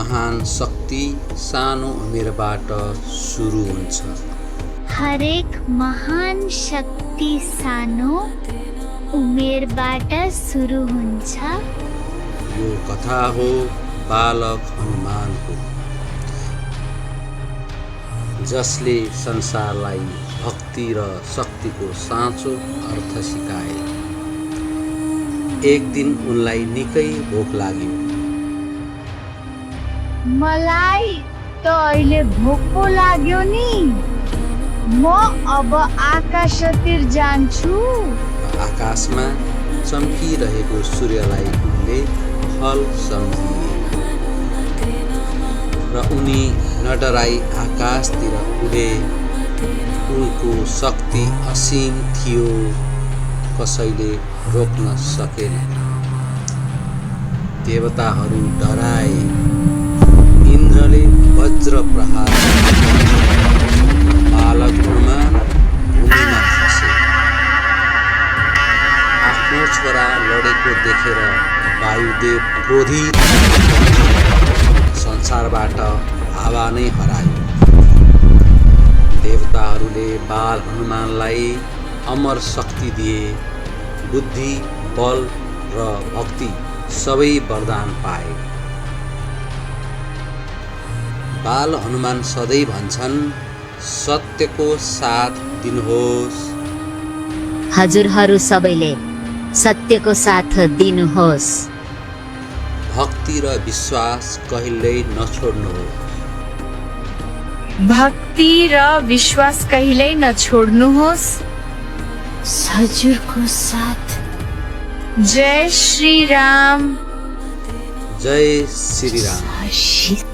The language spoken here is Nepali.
महान शक्ति सानो उमेरबाट सुरु हुन्छ। हरेक महान शक्ति सानो उमेरबाट सुरु हुन्छ। यो कथा हो बालक हनुमानको, जसले संसारलाई भक्ति र शक्तिको साँचो अर्थ सिकाए। एक दिन उनलाई निकै भोक लाग्यो। मलाई त अहिले भोक पो लाग्यो नि, म अब आकाशतिर जान्छु। आकाशमा चम्किरहेको सूर्यलाई उनले फल सम्झिए र उनी नडराई आकाशतिर उडे। उनको शक्ति असीम थियो, कसैले रोक्न सकेन। देवताहरू डराए। इन्द्रले वज्र प्रहार बालक हनुमान भूमिमा खसे। आफ्नो छोरा लडेको देखेर वायुदेव क्रोधित, संसारबाट हावा नै हरायो। देवताहरूले बाल हनुमानलाई अमर शक्ति दिए। बुद्धि, बल र भक्ति सबै वरदान पाए। बाल हनुमान सधैँ भन्छन्, सत्यको साथ दिनुहोस्। हजुरहरू सबैले सत्यको साथ दिनुहोस्। भक्ति र विश्वास कहिल्यै नछोड्नुहोस्। भक्ति र विश्वास कहिल्यै नछोड्नुहोस्। हजुरको साथ। जय श्री राम। जय श्री राम।